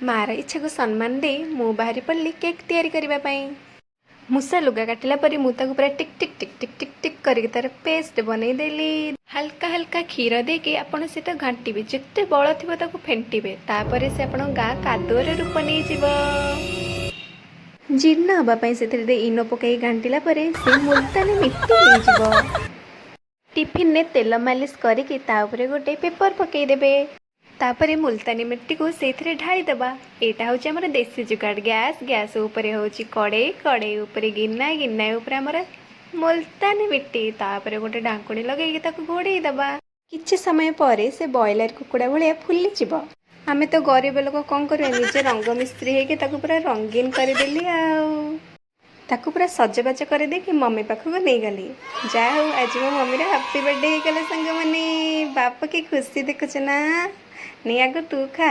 ମାର ଇଚ୍ଛାକୁ ସମ୍ମାନ ଦେଇ ମୁଁ ବାହାରି ପଡ଼ିଲି କେକ୍ ତିଆରି କରିବା ପାଇଁ। ମୂଷା ଲୁଗା କାଟିଲା ପରେ ମୁଁ ତାକୁ ପୁରା ଟିକ୍ ଟିକ୍ ଟିକ୍ ଟିକ୍ ଟିକ୍ ଟିକ୍ କରିକି ତାର ପେଷ୍ଟ ବନେଇଦେଲି। ହାଲକା ହାଲକା କ୍ଷୀର ଦେଇକି ଆପଣ ସେଇଟା ଘାଣ୍ଟିବେ। ଯେତେ ବଳ ଥିବ ତାକୁ ଫେଣ୍ଟିବେ। ତାପରେ ସେ ଆପଣଙ୍କ ଗାଁ କାଦୁଅର ରୂପ ନେଇଯିବ। ଜୀର୍ଣ୍ଣ ହେବା ପାଇଁ ସେଥିରେ ଇନୋ ପକାଇ ଘାଣ୍ଟିଲା ପରେ ସେ ମୁଲତାନୀ ମିଟ୍ଟି ହେଇଯିବ। ଟିଫିନରେ ତେଲ ମାଲିସ କରିକି ତା ଉପରେ ଗୋଟେ ପେପର ପକାଇଦେବେ। ତାପରେ ମୁଲତାନୀ ମିଟ୍ଟିକୁ ସେଇଥିରେ ଢାଳିଦେବା। ଏଇଟା ହେଉଛି ଆମର ଦେଶୀ ଯୁଗାଡ଼। ଗ୍ୟାସ୍, ଗ୍ୟାସ୍ ଉପରେ ହେଉଛି କଡ଼େଇ, କଡ଼େଇ ଉପରେ ଗିନା, ଗିନା ଉପରେ ଆମର ମୁଲତାନୀ ମିଟ୍ଟି। ତାପରେ ଗୋଟେ ଢାଙ୍କୁଣୀ ଲଗେଇକି ତାକୁ ଘୋଡ଼େଇ ଦେବା। କିଛି ସମୟ ପରେ ସେ ବ୍ରଏଲର କୁକୁଡ଼ା ଭଳିଆ ଫୁଲିଯିବ। ଆମେ ତ ଗରିବ ଲୋକ, କ'ଣ କରିବା? ନିଜେ ରଙ୍ଗ ମିସ୍ତ୍ରୀ ହେଇକି ତାକୁ ପୁରା ରଙ୍ଗୀନ କରିଦେଲି ଆଉ ତାକୁ ପୁରା ସଜବାଜ କରିଦେଇକି ମମି ପାଖକୁ ନେଇଗଲି। ଯାହା ହଉ, ଆଜି ମୋ ମମିର ହାପି ବର୍ଥଡେ ହେଇଗଲା। ସାଙ୍ଗମାନେ, ବାପା କି ଖୁସି ଦେଖୁଛ ନା? ନେ, ଆଗ ତୁ ଖା।